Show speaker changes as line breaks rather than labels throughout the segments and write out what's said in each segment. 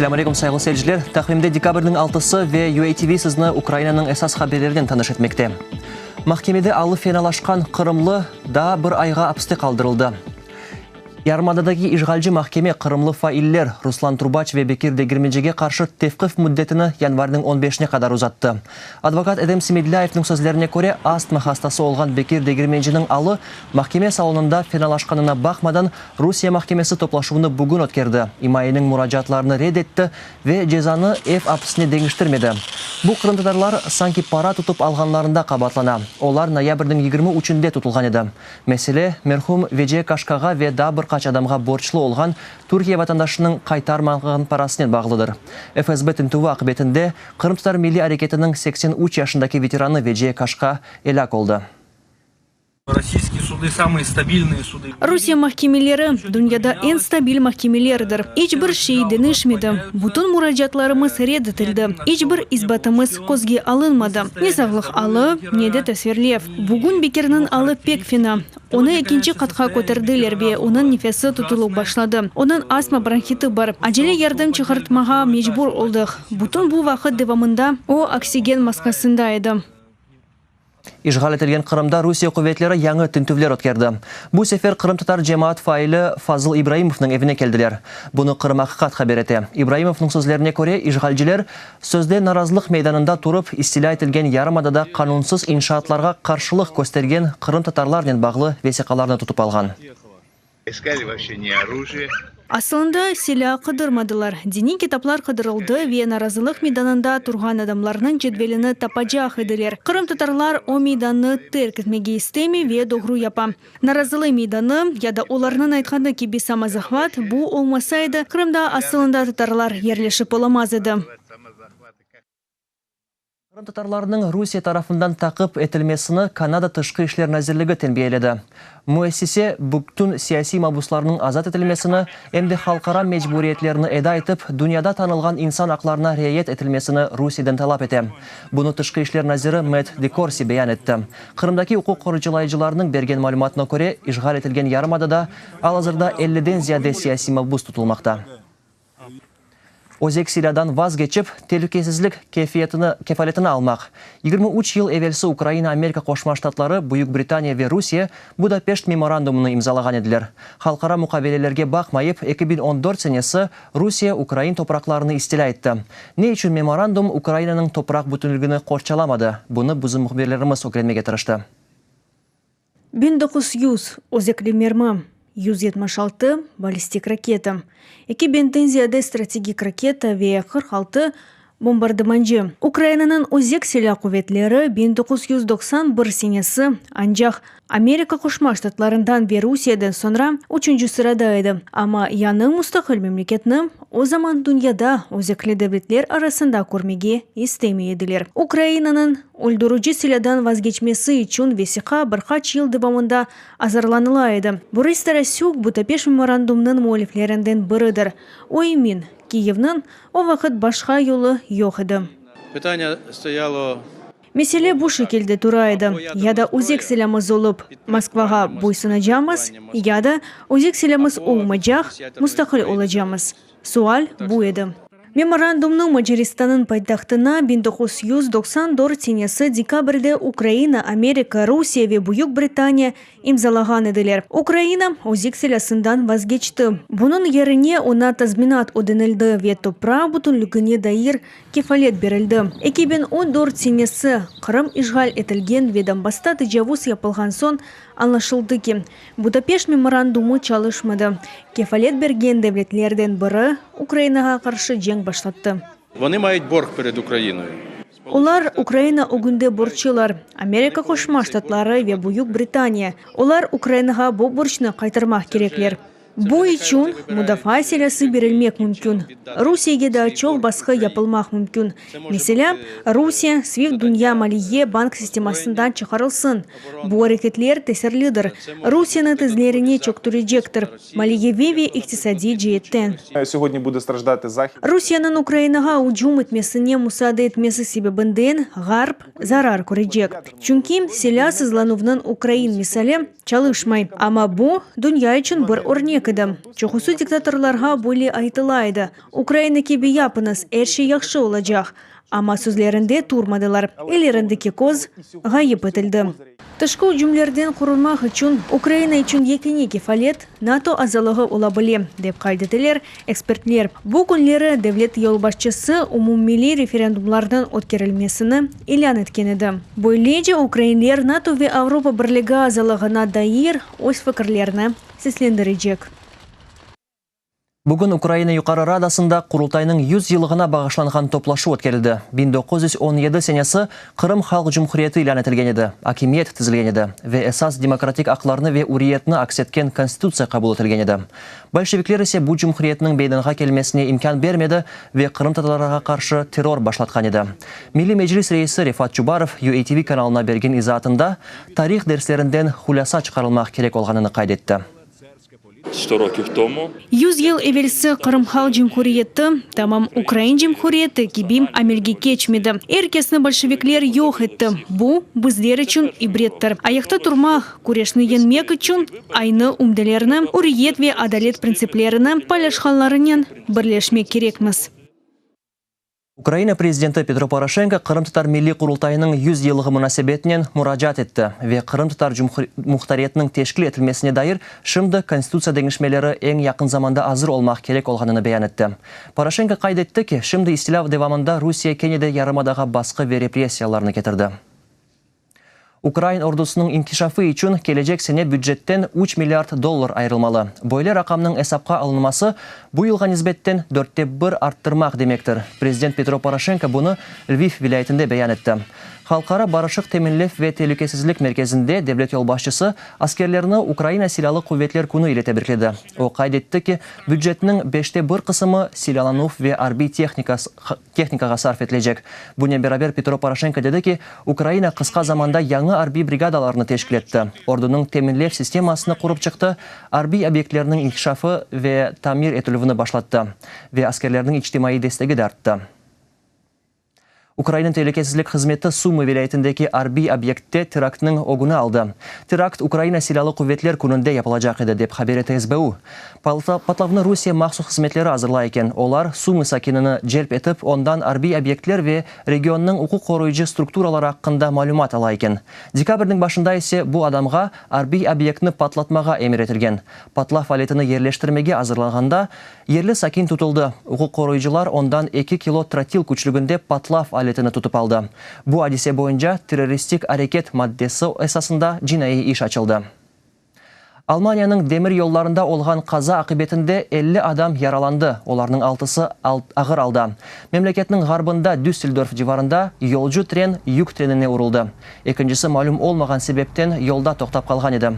Esselâmu aleykum, sayğılı seyirciler! Taqvimde dekabrniñ altısı ve UATV sizni Ukrainanıñ esas haberlerinen tanış etmekte. Mahkemede alı fenalaşqan qırımlı daa bir ayğa apiste qaldırıldı. Yarımadadaki işğalci mahkeme qırımlı failler Ruslan Trubaç ve Bekir Degirmencige qarşı tevqif müddetini yanvarniñ on beşine qadar uzattı. Advokat Edem Semedlâyevniñ sözlerine köre, astma hastası olğan Bekir Degirmenciniñ alı mahkeme salonında fenalaşqanına baqmadan, Rusiye mahkemesi toplaşuvnı bugün ötkerdi, imayeniñ muracaatlarını red etti ve cezanı ev apisine deñiştirmedi. Bu qırımtatarlar sanki para tutıp alğanlarında qabaatlana. Olar noyabrniñ 23-nde tutulğan edi. Mesele, merhum Veciye Kaşkağa ve daa bir qaç adamğa borclu olğan Türkiye vatandaşınıñ qaytarmağan parasınen bağlıdır. FSB tintüvi aqibetinde qırımtatar milliy areketiniñ 83 yaşındaki veteranı Veciye Kaşka elâk oldı.
Rusiye mahkemeleri, dünyada eñ stabil mahkemelerdir. İç bir şey deñişmedi. Bütün muracaatlarımız red etildi. İç bir isbatımız közge alınmadı, ne sağlıq alı, ne de tasvirlev. Bugün Bekirniñ alı pek fena. Onı ekinci qatqa köterdiler ve onıñ nefesi tutulıp başladı. Onıñ astma bronhiti bar. Acele yardım çıqartmağa mecbur oldıq. Bütün bu vaqıt devamında o, oksigen maskasında edi.
İşğal etilgen Qırımda Rusiye quvetleri yañı tintüvler ötkerdi. Bu sefer qırımtatar cemaat faili Fazıl İbraimovnıñ evine keldiler. Bunı Qırım. Aqiqat haber ete. İbraimovnıñ sözlerine köre, işğalciler sözde narazılıq meydanında turıp, istilâ etilgen yarımadada qanunsız inşaatlarğa qarşılıq köstergen qırımtatarlarnen bağlı vesiqalarnı tutıp alğan.
Asılında, silâ qıdırmadılar. Diniy kitaplar qıdırıldı ve narazılıq meydanında turğan adamlarnıñ cedvelini tapacaq ediler. Qırımtatarlar o meydannı terk etmege istemey ve doğru yapa. Narazılı meydanı, ya da olarnıñ aytqanı kibi samozahvat, bu olmasaydı, Qırımda asılında tatarlar yerleşip olamaz edi.
Qırımtatarlarnıñ Rusiye tarafından taqip etilmesini Kanada Tışqı işler nazirligi tenbiyeledi. Müessise, bütün siyasiy mabuslarnıñ azat etilmesini, em de halqara mecburiyetlerini eda etip, dünyada tanılğan insan aqlarına riayet etilmesini Rusiyeden talap ete. Bunı Tışqı işler naziri Matt DeCourcy beyan etti. Qırımdaki uquq qorçalayıcılarnıñ bergen malümatına köre, işğal etilgen yarımadada al-azırda elliden ziyade siyasiy mabus tutulmaqta. Özek silâdan vazgeçip, telükesizlik kefaletini almaq. 23 yıl evelsi Ukraina, Amerika Qoşma Ştatları, Büyük Britaniya ve Rusiye Budapeşt memorandumını imzalağan ediler. Halqara muqavelelerge baqmayıp, 2014 senesi Rusiye ukrain topraqlarını istilâ etti. Ne içün memorandum Ukrainanıñ topraq bütünligini qorçalamadı? Bunı bizim mühbirlerimiz ögrenmege tırıştı.
1900 özekli mermi, 176 ballistik raketa, eki biñden ziyade strategik raketa ve 46 bombardımancı. Ukrainanıñ özek silâ quvetleri 1991 senesi ancaq Amerika Qoşma Ştatlarından ve Rusiyeden soñra üçünci sırada edi, amma yañı mustaqil memleketni o zaman dünyada özekli devletler arasında körmege istemey ediler. Ukrainanıñ öldürüci silâdan vazgeçmesi içün vesiqa bir qaç yıl devamında azırlanıla edi. Borıs Tarasük Budapeşt memorandumnıñ müelliflerinden biridir. O emin, Kiyevniñ o vaqıt başqa yolu yoq edi. Mesele bu şekilde tura edi, ya da özek silâmız olıp, Moskvağa boysunacamız, ya da özek silâmız olmacaq, mustaqil olacamız. Sual bu edi. Memorandumnı Macaristannıñ paytahtına 1994 senesi dekabrde Ukraina, Amerika, Rusiye ve Büyük Britaniya imzalağan ediler. Ukraina özek silâsından vazgeçti. Bunıñ yerine oña tazminat ödenildi ve topraq bütünligine dair kefalet berildi. 2014 senesi Qırım işğal etilgen ve Donbassta tecavuz yapılğan soñ añlaşıldı ki, Budapeşt memorandumı çalışmadı, kefalet bergen devletlerden biri Ukrainağa qarşı cenk başlattı.
Вони мають борг перед Україною.
Olar Ukraina ögünde borçlular, Amerika Qoşma Ştatları ve Büyük Britaniya. Olar Ukrainağa bu borcnı qaytarmaq kerekler. Bu içün mudafaa silâsı berilmek mümkün, Rusiyege daa çoq basqı yapılmaq mümkün. Meselâ, Rusiye SWIFT dünya maliye bank sistemasından çıqarılsın. Bu areketler tesirlidir, Rusiyeni tizlerine çöktürecektir, maliyeviy ve iqtisadiy ceetten. Rusiyeniñ Ukrainağa ücüm etmesine musaade etmesi sebebinden Ğarp zarar körecek. Çünki silâ sızlanuvnıñ ukrain misali çalışmay. Amma bu, dünya içün bir örnektir. Örnek edi. Çoqusı diktatorlarğa böyle aytıla edi, Ukraina kibi yapıñız, er şey yahşı olacaq. Amma sözlerinde turmadılar, ellerindeki köz ğayıp etildi. Tışqı ücümlerden qorunmaq içün Ukraina içün yekâne kefalet NATO azalığı ola bile, dep qayd eteler ekspertler. Bu künleri devlet yolbaşçısı umummilliy referendumlarnıñ ötkerilmesini ilân etken edi. Böylece ukrainler NATO ve Avropa Birligi azalığına dair öz fikirlerini seslendirecek.
Bugün Ukraina Yuqarı Radasında Qurultaynıñ 100 yıllığına bağışlanğan toplaşuv ötkerildi. 1917 senesi Qırım Halq Cumhuriyeti ilân etilgen edi, akimiyet tizilgen edi ve esas demokratik aqlarnı ve üriyetni aks etken Konstitutsiya qabul etilgen edi. Bolşevikler ise bu cumhuriyetniñ meydanğa kelmesine imkân bermedi ve qırımtatarlarğa qarşı terror başlatqan edi. Milliy Meclis reisi Refat Çubarov UATV kanalına bergen izaatında tarih derslerinden hulâsa çıqarılmaq kerek olğanını qayd etti.
100 yıl evelsi Qırım Halq Cumhuriyeti, tamam Ukrain Cumhuriyeti kibi amelge keçmedi. Er kesni bolşevikler yoq etti. Bu, bizler içün ibrettir. Ayaqta turmaq, küreşni yeñmek içün aynı ümdelerni, üriyet ve adalet printsiplerini paylaşqanlarınen birleşmek kerekmiz.
Ukraina prezidenti Petro Poroşenko Qırımtatar Milliy Qurultayınıñ 100 yıllığı munasebetinen muracaat etti ve qırımtatar muhtariyetiniñ teşkil etilmesine dair şimdi konstitutsiya deñişmeleri eñ yaqın zamanda azır olmaq kerek olğanını beyan etti. Poroşenko qayd etti ki, şimdi istilâ devamında Rusiye kene de yarımadağa basqı ve repressiyalarnı ketirdi. Ukrain ordusınıñ inkişafı içün kelecek sene bücetten üç milliard dollar ayırılmalı. Böyle raqamnıñ esapqa alınması, bu yılğa nisbetten dörtte bir arttırmaq demektir. Prezident Petro Poroşenko bunı Lviv vilâyetinde beyan etti. Halqara barışıq teminlev ve telükesizlik merkezinde devlet yolbaşçısı askerlerni Ukraina Silâlı quvetler künü ile tebrikledi. O qayd etti ki, bücetniñ beşte bir qısımı silâlanuv ve arbiy tehnikağa sarf etilecek. Bunen beraber Petro Poroşenko dedi ki, Ukraina qısqa zamanda yañı arbiy brigadalarnı teşkil etti, ordunıñ teminlev sistemasını qurıp çıqtı, arbiy obyektlerniñ inkişafı ve tamir etilüvini başlattı ve askerlerniñ içtimaiy destegi de arttı. Ukraina telükesizlik hızmeti Sumı vilâyetindeki arbiy obyektte teraktnıñ ögüni aldı. Terakt Ukraina Silâlı quvetler kününde yapılacaq edi, dep haber ete SBU. Patlavnı Rusiye mahsus hızmetleri azırlay eken. Olar Sumı sakinini celp etip, ondan arbiy obyektler ve regionnıñ uquq qoruyıcı strukturaları aqqında malümat ala eken. Dekabrniñ başında ise bu adamğa arbiy obyektni patlatmağa emir etilgen. Patlav aletini yerleştirmege azırlanğanda, Yerli sakin tutuldı. Uquq qoruyıcılar ondan eki kilo trotil küçlüginde patlav aletini tutıp aldı. Bu adise boyunca terroristik areket maddesi esasında cinaiy iş açıldı. Almaniyanıñ demir yollarında olğan qaza aqibetinde 50 adam yaralandı, olarnıñ altısı ağır alda. Memleketniñ ğarbında Düsseldorf civarında yolcu tren yük trenine uruldı. Ekincisi malüm olmağan sebepten yolda toqtap qalğan edi.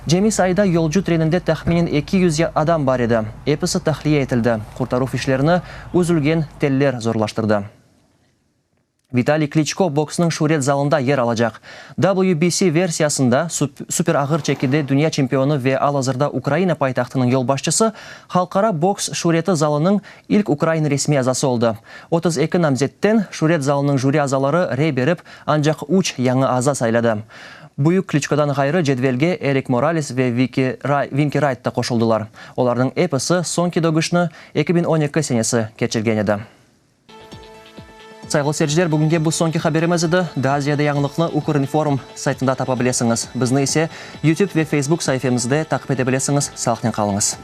Cemi sayıda yolcu treninde tahminen 200 adam bar edi. Episi tahliye etildi. Qurtaruv işlerini üzülgen teller zorlaştırdı. Vitaliy Kliçko boksnıñ şüret zalında yer alacaq. WBC versiyasında super ağır çekide dünya çempionı ve al-azırda Ukraina paytahtınıñ yolbaşçısı Halqara boks şüreti zalınıñ İlk ukrain resmiy azası oldı. 32 namzetten Şüret zalınıñ jüri azaları rey berip, ancaq üç yañı aza sayladı. Büyük Kliçkodan ğayrı cedvelge Erik Morales ve Viki Vinki Rayt da qoşuldılar. Olarnıñ episi soñki dögüşni 2012 senesi keçirgen edi. Sayğılı seyirciler, bugünge bu soñki haberimiz edi. Daa ziyade yañılıqnı Ukrinform saytında tapa bilesiñiz. Bizni ise YouTube ve Facebook saifemizde taqip ete bilesiñiz. Sağlıqnen qalıñız.